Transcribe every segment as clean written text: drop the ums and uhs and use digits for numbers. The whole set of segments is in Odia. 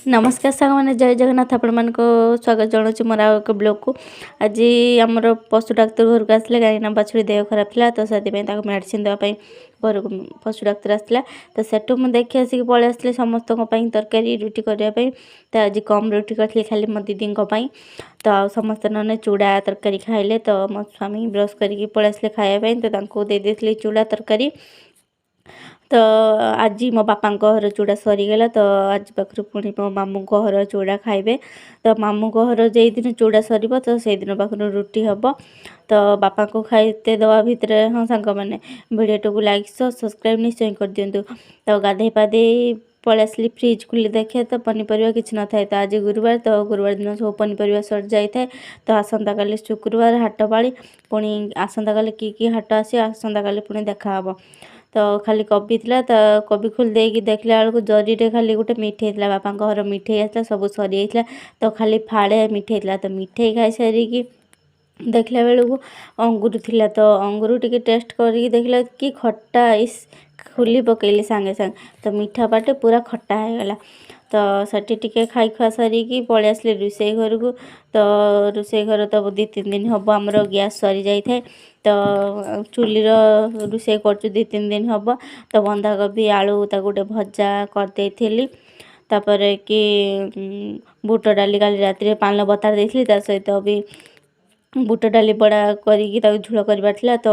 ନମସ୍କାର ସାଙ୍ଗମାନେ, ଜୟ ଜଗନ୍ନାଥ। ଆପଣମାନଙ୍କୁ ସ୍ୱାଗତ ଜଣାଉଛି ମୋର ଆଉ ଏକ ବ୍ଲଗ୍କୁ। ଆଜି ଆମର ପଶୁ ଡାକ୍ତର ଘରକୁ ଆସିଲେ, କାହିଁକିନା ବାଛୁରୀ ଦେହ ଖରାପ ଥିଲା, ତ ସେଥିପାଇଁ ତାକୁ ମେଡ଼ିସିନ ଦେବା ପାଇଁ ଘରକୁ ପଶୁ ଡାକ୍ତର ଆସିଥିଲା। ତ ସେଠୁ ମୁଁ ଦେଖି ଆସିକି ପଳେଇ ଆସିଲି ସମସ୍ତଙ୍କ ପାଇଁ ତରକାରୀ ରୁଟି କରିବା ପାଇଁ। ତ ଆଜି କମ୍ ରୁଟି କରିଥିଲି, ଖାଲି ମୋ ଦିଦିଙ୍କ ପାଇଁ, ତ ଆଉ ସମସ୍ତେ ନହେଲେ ଚୁଡ଼ା ତରକାରୀ ଖାଇଲେ। ତ ମୋ ସ୍ୱାମୀ ବ୍ରସ୍ କରିକି ପଳେଇ ଆସିଲେ ଖାଇବା ପାଇଁ, ତ ତାଙ୍କୁ ଦେଇ ଦେଇଥିଲି ଚୁଡ଼ା ତରକାରୀ। ତ ଆଜି ମୋ ବାପାଙ୍କ ଘର ଚୁଡ଼ା ସରିଗଲା, ତ ଆଜି ପାଖରୁ ପୁଣି ମୋ ମାମୁଁଙ୍କ ଘର ଚୁଡ଼ା ଖାଇବେ। ତ ମାମୁଁଙ୍କ ଘର ଯେଉଁଦିନ ଚୁଡ଼ା ସରିବ, ତ ସେଇଦିନ ପାଖରୁ ରୁଟି ହେବ। ତ ବାପାଙ୍କୁ ଖାଇତେ ଦେବା ଭିତରେ, ହଁ ସାଙ୍ଗମାନେ, ଭିଡ଼ିଓଟିକୁ ଲାଇକ୍ ସହ ସବସ୍କ୍ରାଇବ୍ ନିଶ୍ଚୟ କରିଦିଅନ୍ତୁ। ତ ଗାଧେଇ ପାଧେଇ ପଳେଇ ଆସିଲି, ଫ୍ରିଜ୍ ଖୋଲି ଦେଖେ ତ ପନିପରିବା କିଛି ନଥାଏ। ତ ଆଜି ଗୁରୁବାର, ତ ଗୁରୁବାର ଦିନ ସବୁ ପନିପରିବା ସରିଯାଇଥାଏ। ତ ଆସନ୍ତାକାଲି ଶୁକ୍ରବାର ହାଟ ପାଳି, ପୁଣି ଆସନ୍ତାକାଲି କି କି ହାଟ ଆସିବ, ଆସନ୍ତାକାଲି ପୁଣି ଦେଖାହେବ। ତ ଖାଲି କୋବି ଥିଲା। ତ କୋବି ଖୋଲି ଦେଇକି ଦେଖିଲା ବେଳକୁ ଜରିରେ ଖାଲି ଗୋଟେ ମିଠେଇ ଥିଲା। ବାପାଙ୍କ ଘର ମିଠେଇ ଆସିଲା, ସବୁ ସରିଯାଇଥିଲା, ତ ଖାଲି ଫାଳେ ମିଠେଇ ଥିଲା। ତ ମିଠେଇ ଖାଇସାରିକି ଦେଖିଲା ବେଳକୁ ଅଙ୍ଗୁର ଥିଲା। ତ ଅଙ୍ଗୁର ଟିକେ ଟେଷ୍ଟ କରିକି ଦେଖିଲା କି ଖଟା, ଇସ୍, ଖୋଲି ପକେଇଲି ସାଙ୍ଗେ ସାଙ୍ଗେ, ତ ମିଠା ପାଟେ ପୁରା ଖଟା ହେଇଗଲା। ତ ସେଠି ଟିକେ ଖାଇ ଖୁଆ ସାରିକି ପଳେଇ ଆସିଲି ରୋଷେଇ ଘରକୁ। ତ ରୋଷେଇ ଘର ତ 2-3 ଦିନ ହେବ ଆମର ଗ୍ୟାସ୍ ସରିଯାଇଥାଏ, ତ ଚୁଲିର ରୋଷେଇ କରୁଛୁ 2-3 ଦିନ ହେବ। ତ ବନ୍ଧାକୋବି ଆଳୁ ତାକୁ ଗୋଟେ ଭଜା କରିଦେଇଥିଲି। ତାପରେ କି ବୁଟ ଡାଲି କାଲି ରାତିରେ ପାଣିରେ ବତୁରାଇ ଦେଇଥିଲି, ତା ସହିତ ବି ବୁଟ ଡାଲି ବଡ଼ା କରିକି ତାକୁ ଝୋଳ କରିବାର ଥିଲା। ତ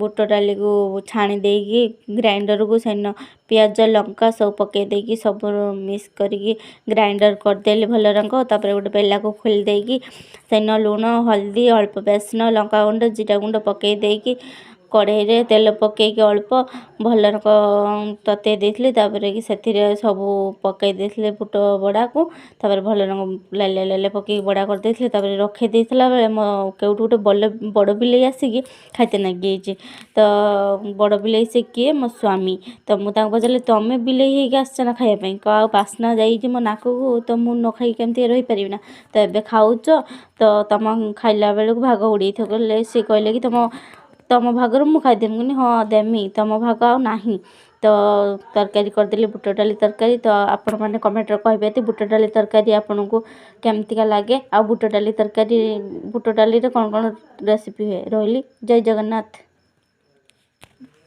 ବୁଟ ଡାଲିକୁ ଛାଣି ଦେଇକି ଗ୍ରାଇଣ୍ଡରକୁ ସେଦିନ ପିଆଜ ଲଙ୍କା ସବୁ ପକାଇ ଦେଇକି ସବୁ ମିକ୍ସ କରିକି ଗ୍ରାଇଣ୍ଡର କରିଦେଲି ଭଲ ରଙ୍ଗ। ତାପରେ ଗୋଟେ ବେଲାକୁ ଖୋଲି ଦେଇକି ସେଦିନ ଲୁଣ, ହଳଦୀ, ଅଳ୍ପ ବେସନ, ଲଙ୍କାଗୁଣ୍ଡ, ଜିରା ଗୁଣ୍ଡ ପକାଇ ଦେଇକି କଢ଼େଇରେ ତେଲ ପକାଇକି ଅଳ୍ପ ଭଲ ରକ ତତେଇ ଦେଇଥିଲି। ତାପରେ କି ସେଥିରେ ସବୁ ପକାଇ ଦେଇଥିଲି ବୁଟ ବଡ଼ାକୁ। ତାପରେ ଭଲ ରଙ୍ଗ ଲାଲିଆ ଲାଲିଆ ପକାଇକି ବଡ଼ା କରିଦେଇଥିଲି। ତାପରେ ରଖି ଦେଇଥିଲା ବେଳେ ମୋ କେଉଁଠୁ ଗୋଟେ ବଡ଼ ବିଲେଇ ଆସିକି ଖାଇତେ ନାଗିଯାଇଛି। ତ ବଡ଼ ବିଲେଇ ସେ କିଏ? ମୋ ସ୍ୱାମୀ। ତ ମୁଁ ତାଙ୍କୁ ପଚାରିଲି, ତମେ ବିଲେଇ ହେଇକି ଆସିଛ ନା ଖାଇବା ପାଇଁ? ଆଉ ବାସ୍ନା ଯାଇଛି ମୋ ନାକକୁ, ତ ମୁଁ ନ ଖାଇକି କେମିତି ରହିପାରିବି ନା? ତ ଏବେ ଖାଉଛ, ତ ତମ ଖାଇଲା ବେଳକୁ ଭାଗ ଉଡ଼େଇଥିବ। କହିଲେ, ସେ କହିଲେ କି ତମ ଭାଗରୁ ମୁଁ ଖାଇଦେବି। ମୁଁ କହିଲି ହଁ ଦେମି, ତମ ଭାଗ ଆଉ ନାହିଁ। ତ ତରକାରୀ କରିଦେଲି ବୁଟ ଡାଲି ତରକାରୀ। ତ ଆପଣମାନେ କମେଣ୍ଟରେ କହିବେ କି ବୁଟ ଡାଲି ତରକାରୀ ଆପଣଙ୍କୁ କେମିତିକା ଲାଗେ, ଆଉ ବୁଟ ଡାଲି ତରକାରୀ, ବୁଟ ଡାଲିରେ କ'ଣ କ'ଣ ରେସିପି ହୁଏ। ରହିଲି, ଜୟ ଜଗନ୍ନାଥ।